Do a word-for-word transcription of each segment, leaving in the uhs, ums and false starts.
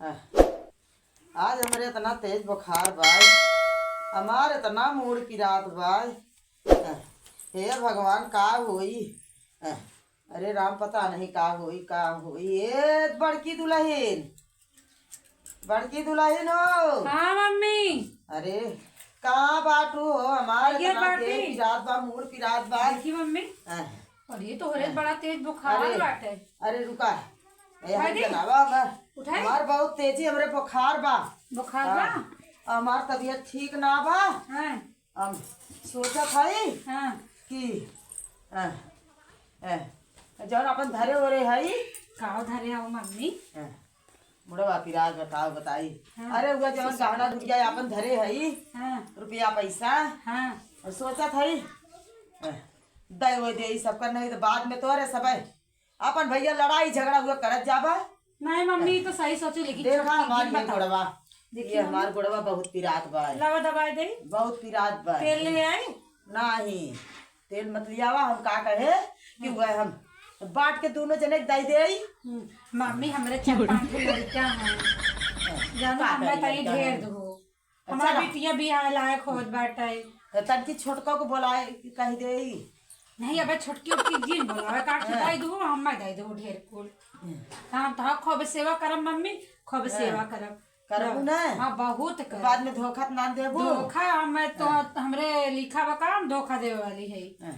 आह, आज हमरे इतना तेज बुखार बा, हमार इतना मूड़ पिरात बा। आह, हे भगवान, का होई? आह, अरे राम, पता नहीं का होई, का होई। ए बड़की दुलहिन, बड़की दुलहिन हो। हाँ मम्मी। अरे कहाँ बाटू हो? हमार ये इतना बाटी। तेज पिरात बा, मूड़ पिरात बा। देखी मम्मी। आह। अरे तोहरे हाँ। बड़ा तेज बुखार अरे, बाटे। अरे रुका, ए, उठाई हम दी? जनावा, हमार, उठाई? हमार बहुत तेजी हमरे बुखार बा। बुखार बा? हाँ, हमार तबीयत ठीक ना बा। हाँ। हम सोचत हई हाँ। कि, अ, अ, जौन अपन धरे ओरे हई। का धरे हो मम्मी? अ, मुड़वा पिरात बताओ, बताई। हाँ। अरे हुआ जौन गहना गुरिया अपन धरे हई, हाँ। रुपया पैसा। हाँ। और सोचत हई, अ, दे वो दे, ई सब कर नहीं तो बाद में तोरे सबे अपन भैया लड़ाई झगड़ा हुआ करत जाबा। नहीं मम्मी, ई तो सही सोचू, लेकिन देखा छोटकी हमार जी ये बताओ। गोड़वा, देखी ये मम्मी। हमार गोड़वा बहुत पिरात बा। लावा दबाई दे। बहुत पिरात बा। तेल ले आई? नहीं, तेल मत लियावा, हम का कहे कि हम्म। वह हम बांट के दोनों जने के दे दे। हम्म, मम्मी हमरे चार पांच ठो लड़का हैं। जानो का हमें करी तई लड़का ढेर हैं? दो। अच्छा। हमार बिटिया बियाह लायक होत बाटे। तो तनकी छोटका को बोलाए के कह दे। नहीं, अबे छोटकी उटकी जिन बोलावे, काट के हाँ। दे दो, हम दे दो ढेर कुल। हम्म। हाँ, तो खूब सेवा करब मम्मी, खूब हाँ। सेवा करब। करबू ना? हाँ, बहुत तो करब। बाद में धोखा तो ना देबू? धोखा, हम तो हाँ। हमरे लिखा बा काम, धोखा देवे वाली है। हाँ।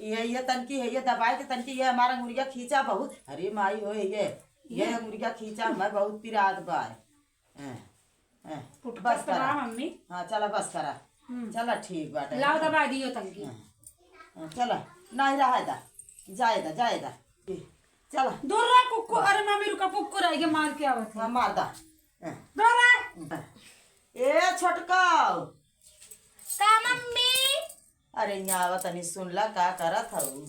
ये, ये तनकी है, ये दबाई के तनकी, ये हमारा अंगुरिया खींचा बहुत। अरे माई हो, ये, ये ये? अंगुरिया खींचा, मैं बहुत पिरात बा। हैं, हैं, पुटकस बस करा। करा, मम्मी। हाँ, चला, बस करा। हम्म। चला, ठीक बाटे। लाओ, दबा दियो तनकी। हाँ, हाँ, चला, नहीं रहा दा, जाए दा, जाए दा। चला। दूर रह, कुक्कू। अरे, मम्मी, रुका, कुक्कू रह गया, मार के आवत है। हाँ, मार दा। हाँ। दूर रह। ए, छोटकाऊ। का, मम्मी? अरे, यहाँ आवा तनी, सुन ला, का करत हऊ?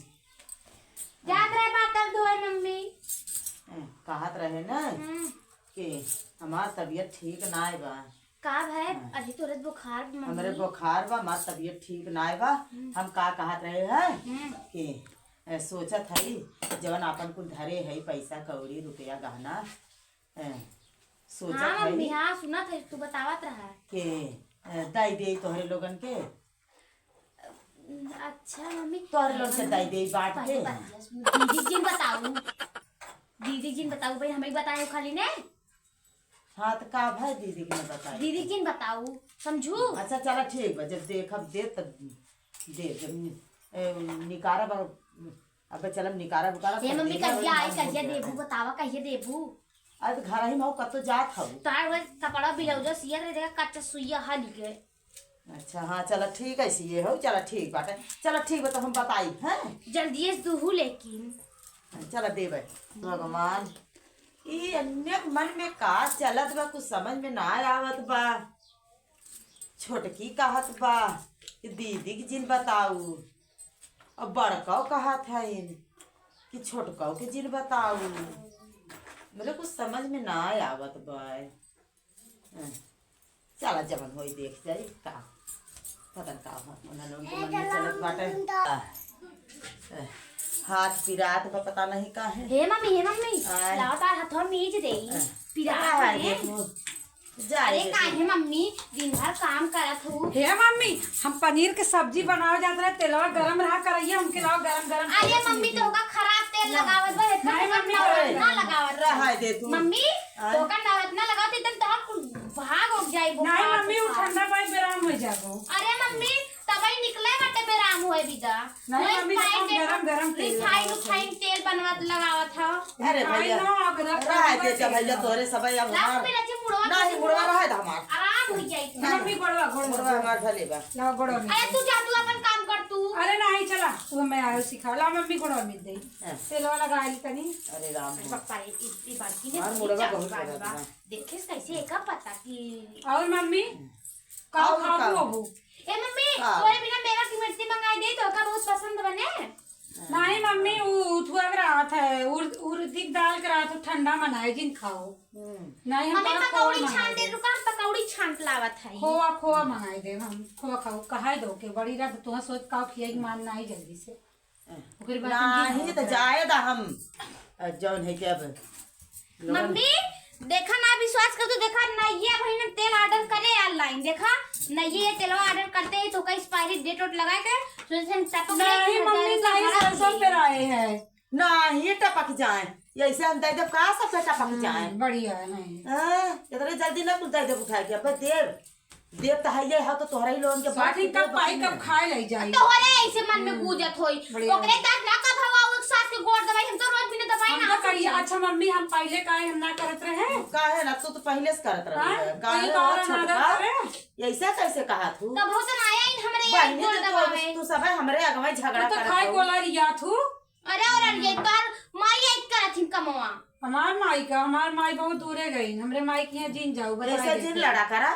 जात रहे बाटल धोए, मम्मी। ए, कहत रहे ना हम्म। कि हमार तबीयत ठीक नाय बा। का भय? हाँ। अरे, तोरे बुखार, मम्मी। हमरे बुखार बा, हमार तबीयत ठीक नाय बा। हम्म। हम का कहत रहे हैं हम्म। कि, ए, सोचत हई, जवन आपन कुल धरे हई, पैसा, कौड़ी, रुपया, गहना, ए, सोचत हाँ, हई मम्मी, हाँ, सुनत है, तू बतावत रहा। कि, ए, दई दे तोहरे लोगन के। अच्छा मम्मी, तोहरे लोग के दई दे बांट के। पहले बतिया सुन, दीदी जिन बताऊ, दीदी जिन बताऊ भाई, हमें बताए हो खाली ने। हाँ, तो का भाई दीदी के न बताई? दीदी जिन बताऊ, समझू? अच्छा, चला ठीक बा, जब देखब दे तब दे, जब नि-, ए, निकारब, अबे चलब निकारब उकारब हे तब मम्मी, देबे, कहिया आई, हम कहिया हो देबू, जाए। बतावा, कहिया देबू? अरे, तो घर ही में हो, कतो जात हऊ? तोहार वह कपड़ा ब्लाउज सियत रहे, देखा, कच्चा सुइया हली के। अच्छा, हाँ, चला ठीक है, सिए हो, चला ठीक बाटे, चला ठीक बा, तो हम बताई, हैं? जल्दिए से दुहू लेकिन। चला देबे। भगवान, ई अन्य मन में का चलत बा, कुछ समझ में ना आवत बा। छोटकी कहत बा कि दीदी के जिन बताऊ, और बड़काऊ कहत हइन कि छोटकाऊ के जिन बताऊ। मेरे कुछ समझ में ना आवत बा। हम्म। चला, जवन होई देख जाई, का पता न का हो, उन्हें लोग के मन में चलत बाटे। आ, ए, हाथ पिरात बा, पता नहीं का है। हे मम्मी, हे मम्मी, आय। लाओ तार हथवा मीज देई। आ, पिरात का है है। देखो, जाए अरे देखो। काहे मम्मी, दिन भर काम करत हूँ। हे मम्मी, हम पनीर के सब्जी बनावे जात रहे, तेलवा गरम रहा करइया, हमके लाओ गरम गरम अरे सब्जी मम्मी, दे। तो का खराब तेल हाँ। लगावत बा, इतना नहीं मम्मी, ना अरे, लगावत रहा है दे तू। मम्मी, आय। तोका नवरत्ना लगाओ तो एकदम तोहार कुल भाग उग जाई, नहीं बुखार मम्मी, वो बुखार। ठंडा पाई बेराम हो जाबो। अरे मम्मी, तबई निकले बाटे बेराम होए बिदा। नहीं वही मम्मी, तो खाए हम दे, गरम गरम तेल रिफाइन लगावत उफाइन हई। तेल बनवत लगावत हौ। अरे खाई भैया, ना, अब रख रहा है दे। भैया, तोरे सब अब लाओ हमार। मेरा जी मुड़वा नहीं, मुड़वा रहा है हमार। आराम हो जाई। नहीं, मम्मी गोड़वा, गोड़वा। मुड़वा हमार भले बा। लाओ गोड़वा में। अरे तू जा, तू अपन काम कर तू। अरे नहीं, चला, तू हमें आयो सिखा। ला मम्मी गोड़वा में दे। हाँ। तेलवा लगा ली तनी। अरे राम हो। पप्पा, ई, ई, ई बाल्टी में हमार मुड़वा बहुत दर्द बा। बा। देखिस कैसे एका पता कि और मम्मी, का और खाबू का? अबू? ए मम्मी, का? तोरे बिना मेवा की मिर्ची मंगाई दे, तो का बहुत पसंद बने। नहीं मम्मी, उ उठुआ के रहत है, उर-, उर्दी के दाल के रहत है, ठंडा मनाए जिन खाओ। हम्म। नहीं, हम मम्मी, बड़ा पकौड़ी खोआ छान मंगाई दे, दे। रुका, हम पकौड़ी छान के लावत है। खोआ, खोआ मंगाई दे हम, खोआ खाओ, कहाई दो के बड़ी रात तुहा सोच का खियाई मान नहीं जल्दी से। ओकरे बाद हम नाही, दिन तो भर जाए दा हम, अ, जौन है कि अब लोगन मम्मी, देखा ना विश्वास आजकल तो देखा, नइया बहिन तेल order करे online, देखा, नइया ये तेलवा order करते ही तो कहीं expiry date वेट लगा के, तो जैसे टपक गई, नहीं तो मम्मी, हजार का नहीं, हरा सरसों पी। पेराए है। नहीं, ये टपक जाए, ऐसे हम दे देब का, सब पे टपक हम्म, जाए। बढ़िया है, नहीं। हाँ, इतने जल्दी ना कुछ दे देब उठा के, अब देब, देब तो है ये, हाँ, तो तोहरा ही लोगन के बात साथी के कब देब, पाई, कब खाए लई जाई। तोहरे ऐसे मन में हम्म, गूंजत होई। बढ़िया। ओकरे दांत ना कब हवा, वो सास के गोड़ दबाई, हम तो रोज बिना दबाई हम ना तो कहिए, सोची। अच्छा मम्मी, हम पहले काहे हम ना करत रहे? काहे ना, तू तो पहले से करत रही हाँ? है। काहे तू तो हो ना छोटका? करत रहे? ऐसे कैसे कहा तू? कबहू तो ना आया इन हमरे बहिनी गोड़ तो तू, दबावे। तू सब है हमरे अगवा झगड़ा तू तो करत खाए हो। कोला रिया तू। अरे और ये तोर माई एक करत हिन कमवा। हमार माई का, हमार माई बहुत दूरे गई, हमरे माई के यहाँ जिन जाऊ, बताए ऐसे देते। जिन लड़ा करा।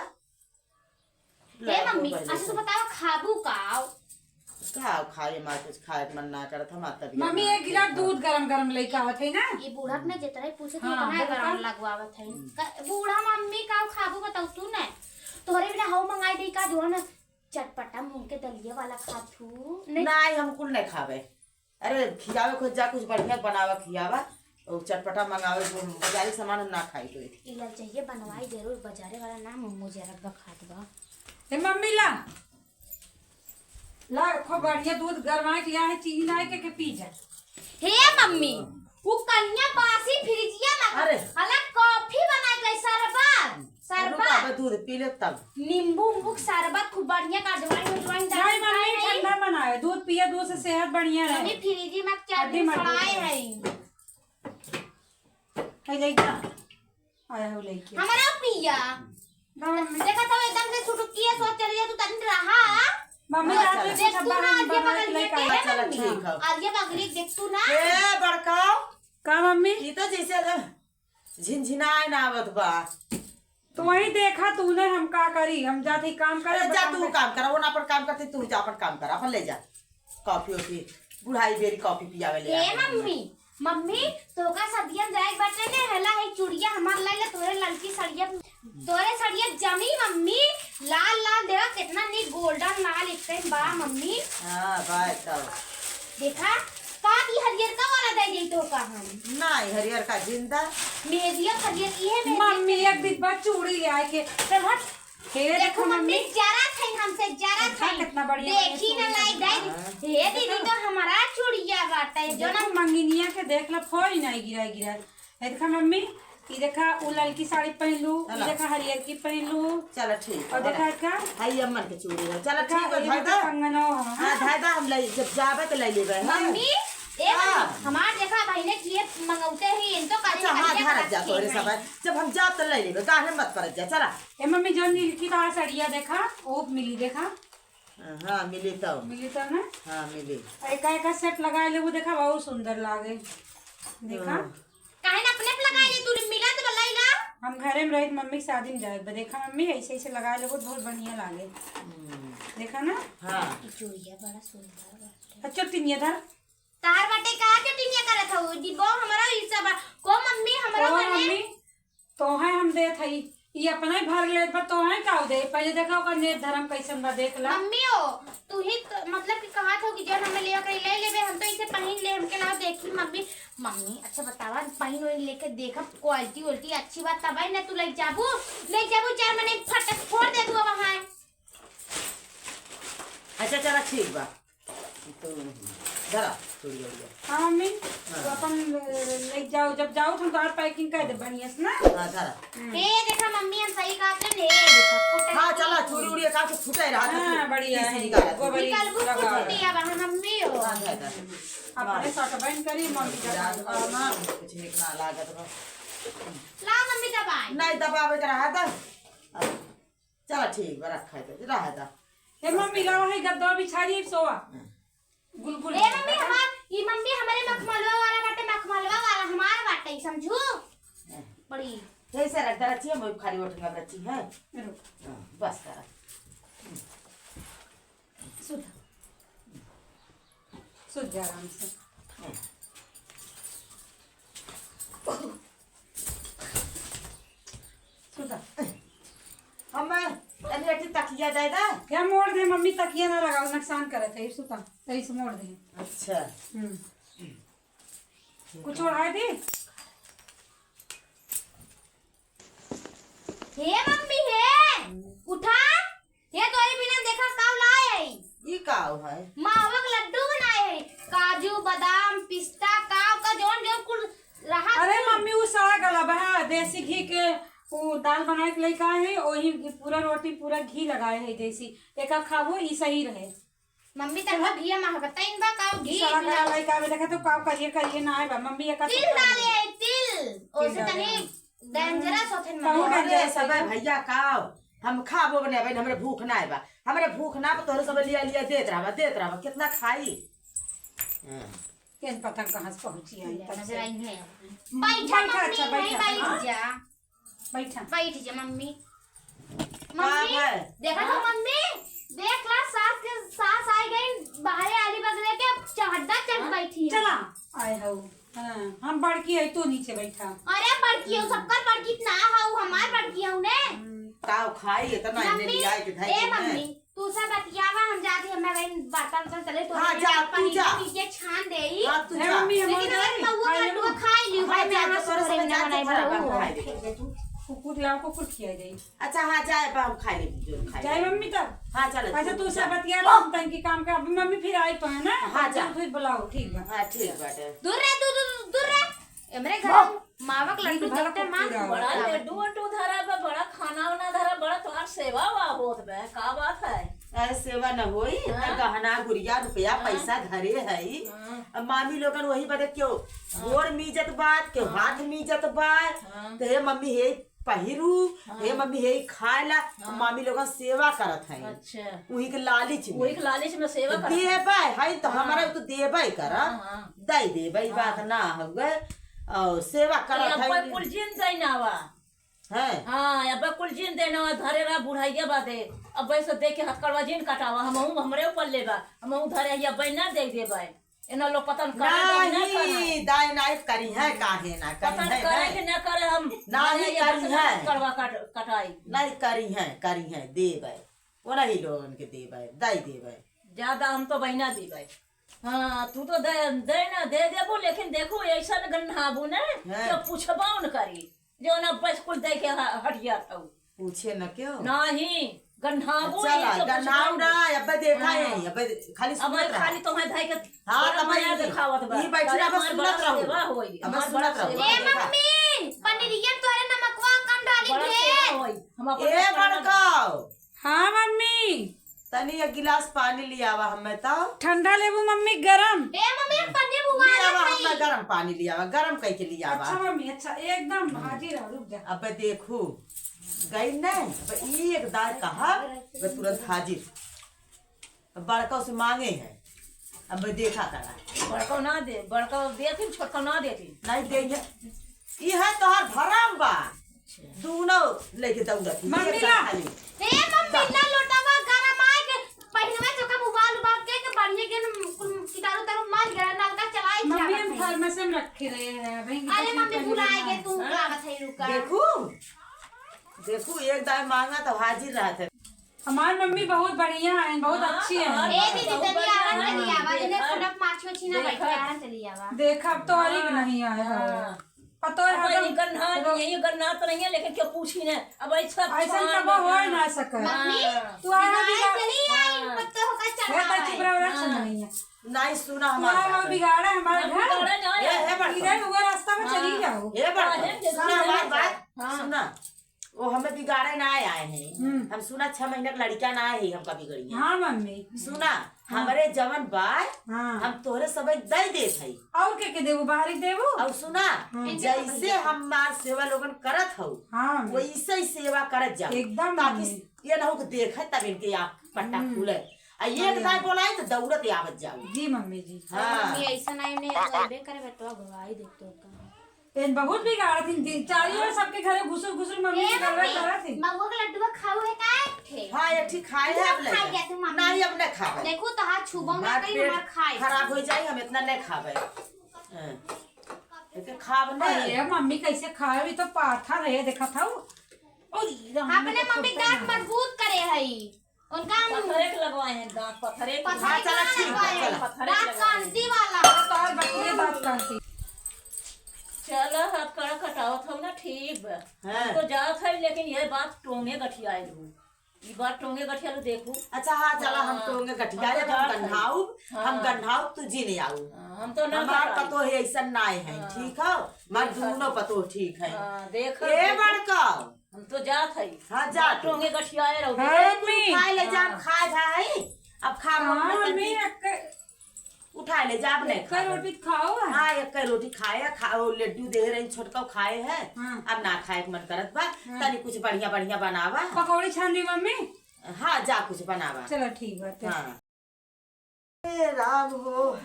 हे लड़ा मम्मी, पहले अच्छा से। तू बताओ, खाबू का? का खाए, मार कुछ खाए के मन ना करत, हमार तबियत मम्मी, ना एक गिलास ठीक बा। दूध गरम गरम लेके आवत है ना। ये बूढ़ा अपने जितना ही पूछे थे, हाँ, उतना ही बोल गरम का? लगवावत है। हम्म। का, बूढ़ा मम्मी का खाबू बताओ तू ना? तोहरे बिना हऊ मंगाई दे का, जो है ना चटपटा मूंग के दलिया वाला खात हूँ। नहीं। नहीं, हम कुल नहीं खावे। अरे, खियावे खोज जा, कुछ बढ़िया बनावा, खियावा। और चटपटा मंगावे, जो बाजारी सामान हम ना खाई कोई। ई लाल चाहिए, बनवाई जरूर, बाजारे वाला ना मुंह मुझे रख बखात बा। ए मम्मी ला, ला, खूब बढ़िया दूध गरमाए के यहाँ चीनी लाए के, के पी जा। हे मम्मी, उ कनिया बासी फ्रिजिया में अरे। हला कॉफी बनाए के, शरबत, रुका, शरबत। अबे दूध पी ले तब। नींबू उम्बू के शरबत खूब बढ़िया का, अजवाइन उजवाइन डाल नहीं के मम्मी, खाए नहीं। ठंडा बनाए, दूध पिया, दूध से सेहत बढ़िया रहे। मम्मी, फ्रिज में क्या हड्डी दिन मजबूत सड़ाए रहे। है। है ले जा। आया हो लेके। हमारा पिया। ना मम्मी। देखा तो एकदम से सुटुकी है, सोच चली जा, तू तनी रहा। मम्मी, हाँ, रात में चला। कुछ देख तू ना, बना, आज ये बना के बगल लेके में आया। चला, ठीक है। आज ये बगली देख तू ना। ए, बड़का। का मम्मी? ई तो जैसे झिनझिनाए ना आवत बा। तो वही देखा तूने, हम का करी, हम जात ही काम करे, अरे जा, तू काम करा, वो ना अपन काम करती, तू जा अपन काम करा, अपन ले जा कॉफी ओफी, बुढ़ाई बेरी कॉफी पियावे ले ए आवे। मम्मी, मम्मी, तोका सदियन जाए के बाटे ने, हला है चूड़िया हमार लाई ले, तोरे ललकी सड़िया, तोरे सड़िया जमी मम्मी, लाल लाल देवा, कितना नीक गोल्डन लाल एकदम बा मम्मी। हाँ, बा एकदम। देखा, का ई हरियरका वाला दे देई तो का हम? नाही, हरियरका जिंदा। मेहंदिया हरियर, इहे मेहंदिया मम्मी, के एक डिब्बा चूड़ी ले आए के। चल हट। हे देखो देखो मम्मी, मम्मी। जरा थे हमसे, जरा देखा थे। कितना बढ़िया देखी बढ़िया ना चूड़ी लाई है। गई। हाँ। हे दीदी, तो हमारा चूड़िया बाटे, जो ना देखो मंगिनिया के देख ला, फोई नहीं गिरा गिरा। ये देखा मम्मी, ये देखा उ ललकी साड़ी पहन लू, ये चला। देखा हरियर की पहन लू। चला ठीक और है, देखा बड़ा। का? हाई अम्मन के चूड़ी है। चला देखा, ठीक है, ये धाय देखा दा। कंगनो, हाँ, हाँ। धाय दा, हम ले, जब जाबे तो ले लेबे, हाँ। मम्मी, ए हाँ। मम्मी, हमार देखा बहिने किए मंगौते ही, इनको काली अच्छा, हाँ, हरियर धारत वाला जा, तोरे खेल सब है। जब हम जाब तो ले लेबे, काहे मत परत जा, चला। ए मम्मी, जौन नीलकी तार सड़िया देखा, वो मिली देखा। हाँ, मिली तब। मिली तब ना? हाँ, मिली। एका एका सेट लगा लेबू, देखा, बहुत सुंदर लागे। देखा? हाँ। काहे ना अपने पे लगा ले, तू मिला तो लई ला। हम घरे में रहित मम्मी के शादी में जाए, देखा मम्मी, ऐसे ऐसे लगा लेबू, बहुत बढ़िया लागे। हम्म। देखा ना? हाँ। ई चूड़िया बड़ा सुंदर बाटे। अच्छा, टिनिया धर। तार बाटे का के टिनिया करत हऊ? डिब्बो हमरो हिस्सा बा। को मम्मी, हमरो ओ बने। मम्मी, तोहे हम देत हई, ई अपना ही भर लेत बा, तोहे का दे? पहले देखा ओकर नेत धरम कैसन बा, देख ला। मम्मी ओ, तू ही तो, मतलब कि कहत हो कि जौन हमें लेवा के ले लेबे, हम तो इसे पहिन ले, हमके लाओ देखी मम्मी। मम्मी, अच्छा बतावा, पहिन वहिन लेके देखब, quality वॉलिटी अच्छी बा, तब ही ना तू ले जाबू, ले जाबू चार मने फटक फोड़ दे तू अब वहाँ। अच्छा, चला, ठीक बा। तो धरा, चूड़िया उड़िया। हाँ, मम्मी, हाँ। तो अपन, अ, ले जाओ, जब जाओ, तो हम तोहार packing कर दे बढ़िया से ना। हाँ, धरा। हम्म। ए, देखा, मम्मी, हम सही कहत हन, ए, देखा, फुटल हाँ, की। चला, चूड़ी उड़िया का के फुटे रहा, हाँ, तो बढ़िया पीसी है। निकाला। गोबर निकाल, कुछ लगाओ। फुटिया बा, मम्मी हो। हाँ, धरा, धरा। अपने हाँ। शर्ट बंद करी, मम्मी का धरा, बंद करी। हाँ, कुछ नीक ना लागत बा। ला, मम्मी, दबाई। नहीं, दबावे के रहा था। चला ठीक बा, रखा है तो, रहा था। हे मम्मी, लावा है गद्दा बिछा दी, सोवा। गुलगुल। ए मम्मी, हमार, ई मम्मी हमरे मखमलवा वाला बाटे, मखमलवा वाला हमार बाटे, समझू? बड़ी। जैसे रख दे रखी है, मैं खाली उठूंगा रखी है। रुक। हाँ, बस करा। सुत। सुत जा आराम से। सुता। हमें तनी अथी तकिया दे दे। क्या मोड़ दे मम्मी, तकिया ना लगाओ, नुकसान करत है, सुता। सही से मोड़ दे। अच्छा। हम्म। कुछ ओढ़ाए दे। हे मम्मी, हे, उठा। हे तोरे बिना देखा काव लाए है। ई काव है? मावा के लड्डू बनाए है। काजू, बादाम, पिस्ता, काव का जौन जौन कुल रहा अरे कुल। मम्मी, उ सड़ा गला बा, देसी घी के उ दाल बनाए के लइका है, वही पूरा रोटी, पूरा घी लगाए है देसी। एका खाबो, ई सही रहे। मम्मी, तनका घिया महकता इन बा, काव घी सड़ा मिला। गला लइका बा, देखा तो काव करिए, करिए ना आए बा। मम्मी, एका तिल डाले है, तिल। तिल ओसे डाले तनी हैं। Dangerous होत है बहुत मम्मी। अरे dangerous सबे है। भैया काव, हम खाबो बने, अबे हमरे भूख ना बा, हमरे भूख ना बा, तोहरे सबे लिया लिया देत रहबा, देत रहबा, कितना खाई? हाँ। केन पता कहाँ से पहुँची आई, तब से। नजर आई है। बैठा बैठा, मम्मी, अच्छा, यहीं बैठा। बैठ जा। बैठा। बैठ जा मम्मी। का मम्मी, है? देखा तो हाँ? मम्मी, देख ला, सास के, सास आई गई बाहरे आली बगले के, चढ़ा चढ़ हाँ? बैठी है। चला, आए हो। हाँ, हम बड़की है, तू नीचे बैठा। अरे बड़की हो, सबकर बड़की ना हो, हमार बड़की हो ने। हम्म। काव खाई इतना इन्हें मम्मी, लिया के धाई ए के मम्मी, तू सब बतियावा, हम जाती, हमें बहन बर्तन उर्तन चले, तो हाँ, जा, तू पानी जा। पी के छान दे। हाँ, तू ए जा। मम्मी, हम लेकिन जाई। अगर महुआ खाई लड्डू लेबू। खाई लियो, हाँ, भाई, मैं जा, यहाँ तो से तोरे भरे समय में जाके बनाई थोड़ा बहू। बहुत खाई लेबू। कुकुर लाओ, कुकुर खिया जाई। अच्छा, हाँ, जाए बा, हम खाई लेबू, जो खाई अच्छा, लेबू। मम्मी तब। हाँ, चला, अच्छा, तू जा। सब बतिया लो, हम तनकी काम का, अभी मम्मी फिर आई तो है ना, हाँ, जा। फिर बुलाओ, ठीक बा। हाँ, ठीक बाटे। दूर रह, दूर, दूर, दूर रह। हमरे घर मावा के लड्डू देखते मान बड़ा लड्डू वड्डू धरा बा, बड़ा खाना वाना धरा, बड़ा तोहार सेवा वा होत बा, का बात है? अरे सेवा न होई, इतना हाँ। गहना गुरिया रुपया हाँ। पैसा धरे हई। हाँ। अब मामी लोगन वही बदे क्यों हाँ। गोड़ मीजत बा, क्यों हाँ। हाथ मीजत बा, हाँ। तो हे मम्मी हे पहिरू, हाँ। हे मम्मी हे खाए ला, हाँ। मामी लोगन सेवा करत है। अच्छा। वही के लालच में। वही के लालच में सेवा तो करत है। देबे है तो हाँ। हमारा तो देबे करा। हाँ, हाँ। दे देबे, ई हाँ। बात ना हउए। और सेवा करत है। कुल जिन दे ना बा। हैं? हाँ, अब कुल जिन देना है, धरे रहा बुढ़ाइया बादे। अब वैसे दे के हथकड़वा जिन कटावा, हमहू हमरे ऊपर लेबा, हमहू धरे ही, अब ना दे देबे। एना लोग पता न करे, ना नहीं, करे। दाई नाई करी है, काहे ना करी पता न है, करे नहीं। कि ना करे, हम ना ही धरे ही करी बस है। हथकड़वा कट-, कटाई। नहीं करी है, करी है, देबे। वो नहीं लोगन के देबे, दे देबे। ज्यादा हम तो बहिना देबे। हाँ, तू तो दे, दे ना, दे देबू, लेकिन देखू, ऐसा न गन्हाबू ने, हाँ। कि पूछबो न करी। जो ना बस कुल दे के ह-, हट जात हऊ। पूछे न क्यों? नहीं, गन्हाबू चला, नहीं, तो गन्हाऊ पूछबो ना, नहीं। अब्बे देखा हाँ। है, अब्बे दे-, खाली अब सुनत रहा। खाली तुम्हें भाई के हाँ, बड़ा तब मया ये, दिखावत बा। ये बैठी अरे रहा, बस हमार सुनत बड़ा रहो। सेवा होई, अब हमार सुनत बड़ा रहो। सेवा ए देखा। मम्मी, पनीरिया तोरे नमकवा कम डाली बड़ा ढेर। सेवा होई। हम अपन ए खाना बड़काओ। हाँ मम्मी। तनी एक गिलास पानी लियावा हमें तो। ठंडा लेबू मम्मी, गरम? ए मम्मी, हम पन्नी बुआ ले लेत आवा, हई। हमें गरम पानी लियावा, गरम कई के लियावा। अच्छा मम्मी, अच्छा, एकदम हम्म। हाजिर है, रुक जा। अबे देखू, गई नहीं, अब ई एक दार कहा, बे तुरंत हाजिर। अब बड़का से मांगे है, अब देखा करा। बड़का ना दे, बड़का देथिन, छोटका ना देथिन। नहीं देंगे, ई है तोहार भरम बा। दूनो लेके दौड़त ही, मम्मी एक ला। साथ खाली। ए मम्मी, ला लोटावा गरम आए के पहिनवा चोखा उबाल उबाल के, के बढ़िया के न कुल कीटाणु ताणु मार गया, नलका चलाई मम्मी, हम थर्मस में रखे रहे हैं, अबे अरे मम्मी, भुलाए गए, तू हाँ। का बताई रुका। देखू, देखू, एक दाई मांगा तो हाजिर रहत है। हमार मम्मी बहुत बढ़िया है, बहुत हाँ, अच्छी है। ए दीदी, बहुत तनी बढ़िया आराम है। चली आवा, इन्हें देखा। ठंडक माछी उछी ना बैठे, देखा। आराम चली आवा। देखा, अब तो और एक हाँ। नहीं आया है। हाँ। पतोह अब हरदम ये गन्ना, रो- यही गन्ना तो नहीं है, लेकिन क्यों पूछी ना? अब ऐसा ऐसा छान कबो हो बना। ना सके। मम्मी, हाँ। तू आया दिमाग बिना से नहीं आई, हाँ। पत्तों का हे चढ़ावा तो है। चुप रहो, रख हाँ। सुन नहीं है। नहीं सुना तू हमार आया बात। बिगाड़ा हमारा हम घर। बिगाड़ा ना ए, है। हे बड़का। इधर हुआ रास्ता में चली हाँ। जाओ। हे बड़का, हाँ, हे सुना हमार बात। हाँ। सुना। वो हमें बिगाड़े ना आए हैं। हम्म। हम सुना छह महीना के लड़का ना आए हैं, हमका बिगड़ी है। हाँ मम्मी। सुना, हाँ। हमरे जवन बाय, हाँ। हम तोहरे सबे दे देत हई। और के के देबू, बाहरी देबू? और सुना, हाँ। जैसे हमार सेवा लोगन करत हऊ, हाँ मम्मी। वैसे ही सेवा करत जाओ। एकदम ताकि मम्मी। ये ना हो कि देखे तब इनके आँख पट्टा हम्म। खुले। आ ये हाँ। एक दाई बोलाई तो दौड़त आवत जाओ। जी मम्मी जी। हाँ। मम्मी ऐसा नहीं, नहीं, अबे करे बेटवा, भगाई दे तो का। एन बहुत बिगाड़त हिन, दिन चारी ओर सबके घरे घुसुर घुसुर मम्मी ए के गलवा मम्मी, करत हिन। महुआ के लड्डुआ खाऊ है का एक ठे? हाँ, एक ठे खाए है, अब ले खा जा। गया तू मम्मी। नहीं, अब नहीं खाबे। देखो, तोहार छुबो में हमार कहीं पेट हमार खाए। खराब हो जाई, हम इतना नहीं खाबे। हाँ। इसे खाब नहीं। अरे, मम्मी कैसे खाए, ये तो पाथर है, देखा था वो। ओ, ये तो हमने अपने तो मम्मी सोचा दांत नहीं। मजबूत करे हई। उनका हम पत्थरे के लगवाए हैं दांत, पत्थरे के। पत्थरे हाँ, चला, के ठीक बा, लगवाए हैं, चला। पत्थरे के दांत लगवाए हैं। कांति वाला। हाँ, तो और बतिये दांत कांति। चला, हथकड़ा कटावत हऊ ना, ठीक बा। हाँ। हम तो जात हई, लेकिन ये बात टोंगे गठियाए रहू। ई बात टोंगे गठियालू देखू। अच्छा, हाँ, चला, हम हाँ। टोंगे गठियाए, हम तो हम जात हई। गंधाऊ, हम हाँ। गंधाऊ, तू जी नहीं आऊ। हाँ, हम तो ना हमार कटाई। पतोह ऐसन नाय है, हाँ। ठीक है? हमार देखा दूनो तो। पतोह ठीक है। हाँ, देखा ए तो। बड़का। हम तो जात हई। हाँ, जात हई। टोंगे गठियाए रहू। हाँ, देखू। मम्मी। खाए ले जा, हाँ। खा जा है। अब खा, हाँ, मम्मी, मम्मी, तनी एक उठा ले जा, अब नहीं एक खाओ। रोटी खाओ। हाँ, एक रोटी खाए, खाओ, लड्डू दे रही, छोटका खाए है। हाँ। अब ना खाए के मन करत बा। हाँ। तनी कुछ बढ़िया, बढ़िया बनावा। पकौड़ी छान दी मम्मी। हाँ, जा कुछ बनावा। चलो, ठीक बात है। हाँ। ए राम हो,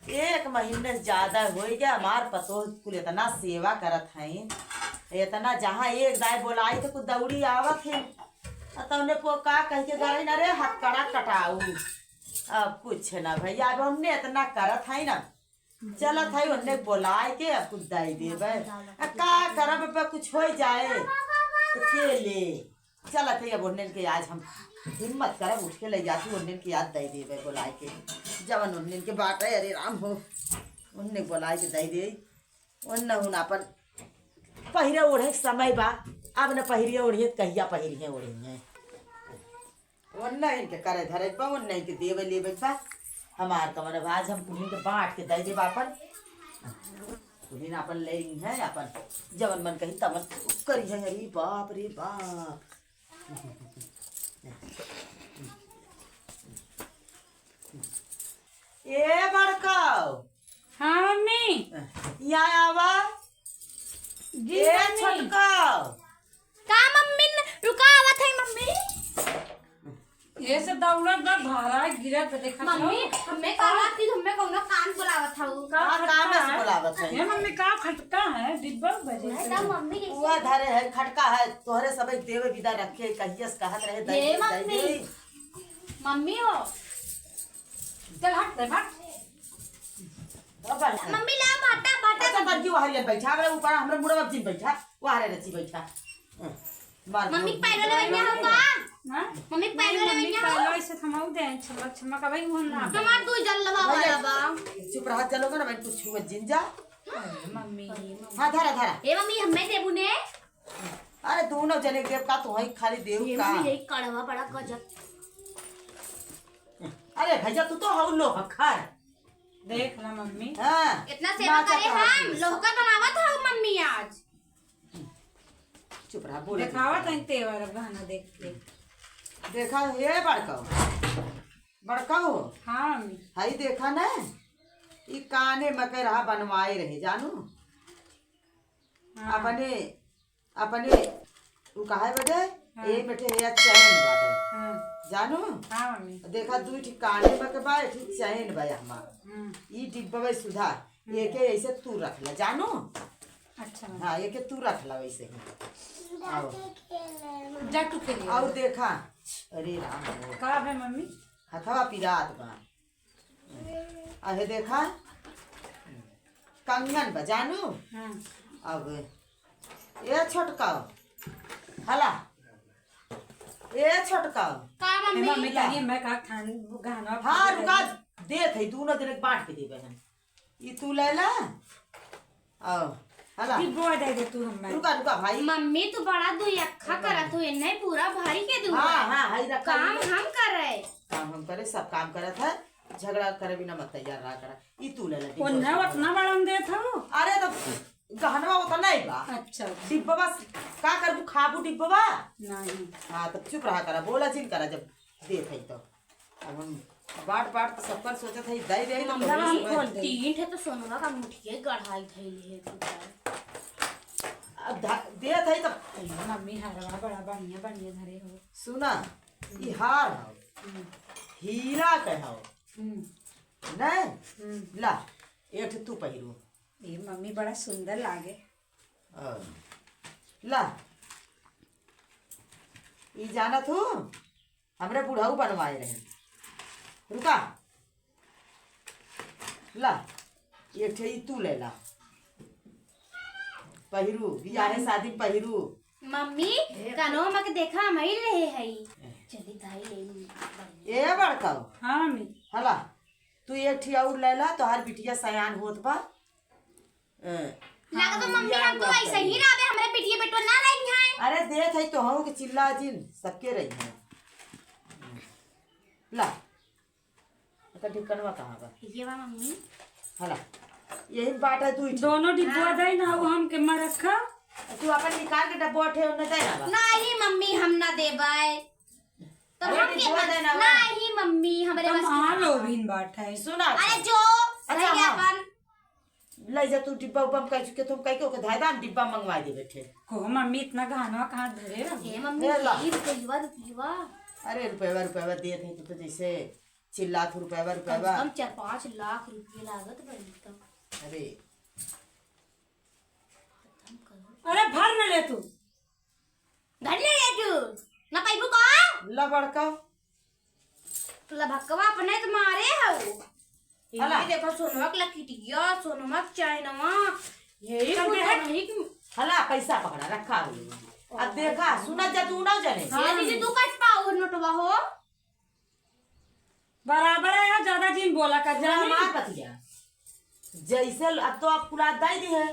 एक महीने से ज्यादा होइ गया, हमार पतोह कुल इतना सेवा करत हईं, इतना जहाँ एक दाई बोलाई तो कुल दौड़ी आवत है। आ तौने को का कह के गई ना रे, हथकड़ा कटाऊ। अब कुछ ना भैया, अब हमने इतना करत है ना, चलत है उन्ने बोलाए के अब कुछ दे देबे। आ का करब, अब कुछ हो जाए तो के ले। चलत है, अब ओन्हन के आज हम हिम्मत करब, उठ के ले जाती, ओन्हन के आज दे देबे बोलाए के, जवन ओन्हन के बाटे। अरे राम हो, ओन्हन बोलाए के दे दे। ओन्हन हुन अपन पहिरे ओढ़े के समय बा, अब न पहिरिया ओढ़िए त कहिया पहिरिए ओढ़िए। ओन्हन के करे धरे बा, ओन्हन के देवे लेवे बा। हमार कवन बा, आज हम कुलिन के बांट के दे देब अपन। कुलिन अपन ले हैं, अपन जवन मन कही तवन करी है। अरे बाप रे बाप। ए बड़काऊ। हाँ मम्मी। यहाँ आवा। जी ए मम्मी। छोटकाऊ। का मम्मी न-, रुका आवत है मम्मी। ये से दौड़त बा, भारा गिरत बा, देखत मम्मी, हौ। हमें कहला कि हमें कौनो काम बुलावत हौ। का हाँ, खटका काम से है? बुलावत है। ये मम्मी, का खटका है? डिब्बा बजे वह से। का मम्मी कैसे हुआ धरे है, खटका है, तोहरे सबे देवे विदा रखे, कहियस कहत रहे, दे ये दे, दे मम्मी। दे। मम्मी हो। चल हट, दे हट। अब बढ़। मम्मी ला भाटा, भाटा। अच्छा, तनकी वहां बैठा, हमरे ऊपर, हमरे मुड़वा जिन बैठा, वहां रे रची बैठा। मार मम्मी के पैरो ले बैठा हम का? हाँ? मम्मी के पैरो ले मम्मी बैठा हम? पैरो ऐसे थमाऊ दे, छमक, छमक, अबे वो ना। हमार तू जल लवा भैया, वाला बा। चुप रहा, चलो ना, मैं कुछ छुए जिन जा। अरे मम्मी। हाँ, धरा, धरा। ए मम्मी, हमें देबू ने? अरे, दोनों जने देव का, तो वही खाली देव ये का। मम्मी, यही कड़वा बड़ा गजब। अरे भैया, तू तो हऊ लोहखर। देख ला मम्मी। हाँ। इतना सेवा नाचा करे तो हम, हाथी। लोहखर बनावत हऊ मम्मी आज। चुप रहा, बोले देखावा मत। तनी तेवर गहना देख के। देखा, हे बड़काऊ। बड़काऊ। हाँ, मम्मी। हई देखा ना, ई काने में के रहा बनवाए रहे, जानू? हाँ। अपने, अपने, उ कहे बदे, हाँ। ए बेटे, हे चैन बाटे। हाँ। जानू? हाँ, मम्मी। देखा, दुई ठी काने में के बा, एक ठी चैन बा हमार। हम्म। ई डिब्बा बा सुधा, हम्म। एके ऐसे तू रख ले, जानू? अच्छा, मम्मी। हाँ, एके तू रख ला वैसे ही। आओ। जा तू खेलिए। और देखा, अरे राम हो। का है मम्मी? हथवा पिरात बा। अहे देखा, कंगन बा, जानू? हाँ। अब, ए छोटका, हला, ए छोटका। का ए मम्मी? मम्मी, तनी मैं का खान गहना हाँ, रुका, देत है, दोनों जने के बांट के देबे हम। ई तू ले ला। आओ, हला। ई बोल दे दे तू हमें। रुका, रुका भाई। मम्मी, तू बड़ा दुई अक्खा रुका। करत हो, इन्हें पूरा भरी के दूंगा। हाँ, हाँ, हाई रखा काम हुआ। हम करे। काम हम करे, सब काम करत है। झगड़ा करे बिना मत तैयार रहा करा। ई तू ले ले, ओन्ने ओतना बड़ा हम देत हूँ। अरे तो गहनवा ओतना ही बा। अच्छा। डिब्बा बस का करबू, खाबू डिब्बा? नहीं। हाँ, तो चुप रहा करा, बोला जिन करा जब देत है तो। अब हम बाट बाट तो सबकर सोचत है, दे दे तो मम्मी, कबूल हम से खोल दे। तीन ठे तो सोनवा का मुठिया गढ़ाई धइले है तू तो। अब ध-, देत है तो अरे मम्मी, हरवा बड़ा बढ़िया बढ़िया धरे हो। सुना, ई हार हो, हम्म। हीरा के हो, हम्म। नहीं? हम्म। ला, एक ठे तू पहिरू। ये मम्मी बड़ा सुंदर लागे। अ, ला, ई जानत हूँ, हमरे बुढ़ऊ बनवाए रहे। रुका, ला, एक ठे ई तू ले ला, पहिरू, बियाहे शादी में पहिरू। मम्मी, कानवा में के देखा, हम ही ले हई। चली दाई ले। ए बड़का। हाँ मम्मी। हला, तू एक ठे और ले ला, तोहार बिटिया सयान होत बा। ए, लागत बा मम्मी, हाँ, हमको ऐसे ही रहबे, हमरे बेटिया बेटो ना रही हैं। अरे देत है तो हूँ के चिल्ला जिन, सबके रही हैं। ला, तो ढक्कनवा कहाँ बा? ये बा मम्मी। हला, यही बाटा दुई ठे। दोनों डिब्बा हाँ। दे ना, वो हमके में रखा। तू अपन निकाल के डब्बा उठे, उन्हें दे ना बा। नहीं मम्मी, हम ना देबै। तो अरे हम के डिब्बा बन-, दे ना बा। नहीं मम्मी, हमरे तुम बस के हाँ ना। लोभिन बाटा है। सुना अरे अच्छा। जो, अच्छा, भैया हाँ। अपन। ले जा तू डिब्बा उब्बा में कह चुके, तुम कह के ओके धाय दाम डिब्बा मंगवा दे बैठे। को मम्मी इतना गहनवा कहाँ धरे रहो? हे मम्मी, ले ला। ये रुपयवा, रुपयवा। अरे रुपयवा, रुपयवा देत है, तू तो जैसे चिल्लात हो, रुपयवा, कम से रुपयवा। कम चार पाँच लाख रुपये लागत बा इनका। अरे। खत्म करो। अरे भर न ले तू। घर ले जा तू। ना पैबू का? ला बड़का। लभकवा अपने तो मारे हऊ। हला। ये देखो सोनवा के लकिटिया, सोनवा के चैनवा। यही चल कुल दे। नहीं कि हला, पैसा पकड़ा, रखा हुई। अब देखा, सुना जा तू ना जाने। हाँ। ये दीदी, तू कट पाओ नोटवा हो? बराबर है, ज्यादा जिन बोला कर सुना जाने। हमार बतिया। जैसे ल-, अब तो आप कुला दे दी है।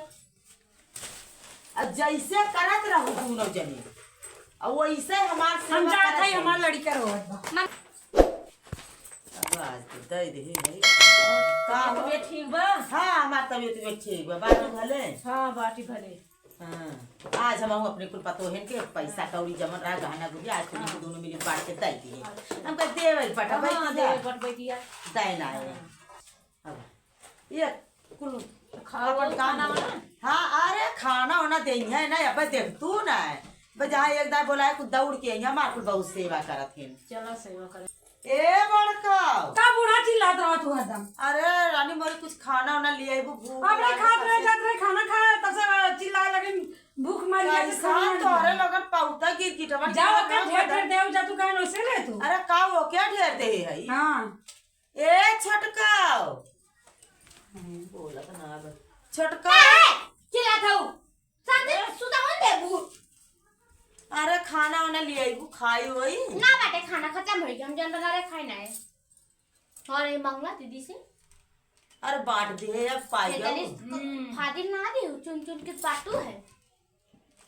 अब जैसे करत रहू दोनों जने, अब वैसे हमार हम सेवा जात करत है, रहू। हमार लड़का रोवत बा। अब आज तो दे दे है। का हो? तबियत ठीक बा? हाँ, हमार तबियत भी ठीक बा। बाटी भले? हाँ, बाटी भले। हाँ, आज हम अपने कुल पतोहन के पैसा कौड़ी जमन रहा, गहना गुरिया, आज तुमको हाँ। दोनों मिली बांट के दे दिए। अच्छा। हमका देवे पटवे हाँ, दिया। देवे पटवे दिया। देना है। हाँ। अब ये कुल खाओ, अपन काम खाना वाना। हाँ, अरे खाना वाना देनी है ना, अब देख तू ना है। बजाय एक दाई बोला है, कुछ दौड़ के आई, हमार कुल बहुत सेवा करत हैं। चला सेवा कर। ए बड़का। का बूढ़ा चिल्लात रहा तू हरदम? अरे रानी मोरी कुछ खाना वाना ले आइबू, भूख अपने लागत खात रहे, है। जात रहे, खाना खाए, तब से चिल्लाए लगे, भूख मर गया तो कैसन खाना तोहरे नहीं। लगन पौधा गिर गिटवन जाओ, के ओकर ढेर ढेर देव जा, तू काहे ओसे ले तू? अरे का वो क्या ढेर दे है? हाँ। ए छोटका। नहीं, बोला तो ना अब। छोटका। ए, चिल्लात हऊ। शांति से सुता होन देबू। अरे खाना वाना ले आइबू, खाई होई। ना बाटे खाना, खत्म होई, हम जन बना रहे खाई ना है। और ये मंगला दीदी से। अरे बांट दे, अब पाई इतनी जाऊ। हम्म। फादिल ना दे, चुन चुन के बाटू है।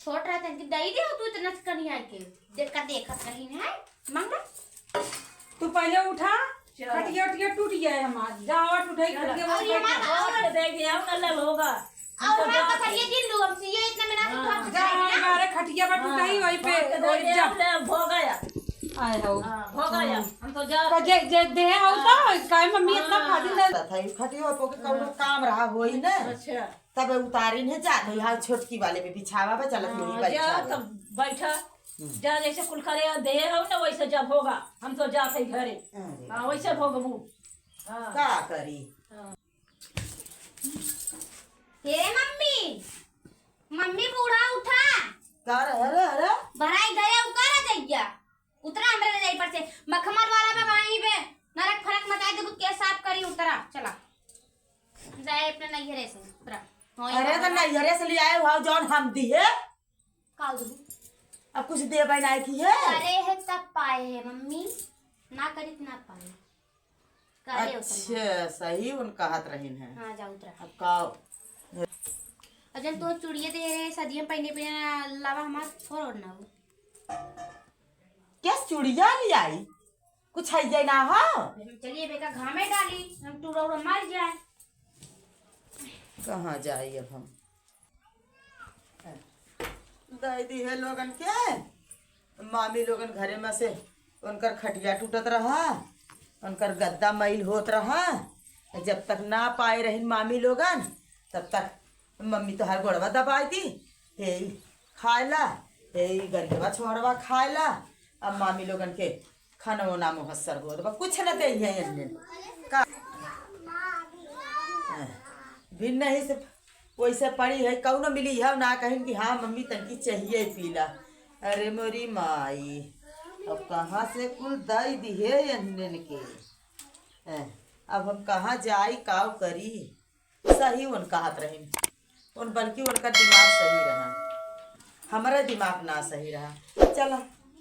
छोट रहते हैं कि दई दे तू इतना कनिया के। देख का देखत रही है, मंगला। तू पहले उठा, चल। खटिया उठिया टूट गया है हमार। जा, और उठाई चल। खटिया और ये बैठ हमार जा। और दे दिया, हम कल होगा। और हम तो हमार जा पथरिया जिन लू, हमसे ये इतना में ना हाँ। तो जा, हमारे खटिया पर टूटाई, हाँ। वहीं पे, और दे वहीं दिया, जा। हम ले, हो गया। आए हो। हाँ, हो गया। हाँ। हम तो जा। तो जे, जे दे हो तो, हाँ। काहे मम्मी इतना हाँ। फाजिल है? था, खटिया पर के कौनो हाँ। काम रहा होई ना। अच्छा। तब उतारिन है, जात है, हाँ, छोटकी वाले में बिछावा बा, चलत हाँ, वही जा, बैठा तब बैठा। हम्म। जा, जैसे कुल करे दे हो ना, वैसे जब होगा, हम तो जात है घरे। अरे। हाँ, वैसे भोगबू। हाँ। का करी? हाँ। हे मम्मी, मम्मी बूढ़ा उठा। का रे, अरे, अरे? भराई गया, उतारा जइया। उतरा हमरे रजाई पर से। मखमल वाला बा वहीं पे। नरक फरक मचाई देबू, के साफ करी, उतरा। चला। जाए अपने नैहरे से, उतरा। हाँ, अरे, ये तो बा। नैहरे से ले आए हुआ, जौन हम दिए। का देबू? अब कुछ देबै ना की है? करे है तब पाए है मम्मी, ना करी त ना पाए। करे उतना। अच्छा, सही उन कहत रहिन है। हाँ, जाओ उतरा। अब का? अजन तो चूड़िया दे रहे, सदिया पहने पे ना लावा हमार छोड़ ना हो। क्या चूड़िया ले आई? कुछ है ये ना हो? चलिए बेटा, घामे डाली, हम टूरा उड़ा मर जाए। कहाँ जाई अब हम? दे दी है लोगन के, मामी लोगन घरे में से उनकर खटिया टूटत रहा, उनकर गद्दा मैल होत रहा। जब तक ना पाए रहिन मामी लोगन, तब तक मम्मी तोहार गोड़वा दबाई दी, हे ई खाए ला, हे ई गरियवा छोड़वा खाए ला। अब मामी लोगन के खाना वाना मुहस्सर होत बा, कुछ न देई है इनने। का? हाँ, भिन्न ही से वैसे पड़ी है, कौनो मिली है ना कहिन कि हाँ मम्मी तनकी चाहिए पीला। अरे मोरी माई, अब कहाँ से कुल दई दिहे इनने के? हैं, अब हम कहाँ जाई, काव करी? सही उन कहत रहिन। उन बल्कि उनका दिमाग सही रहा, हमारा दिमाग ना सही रहा। चला,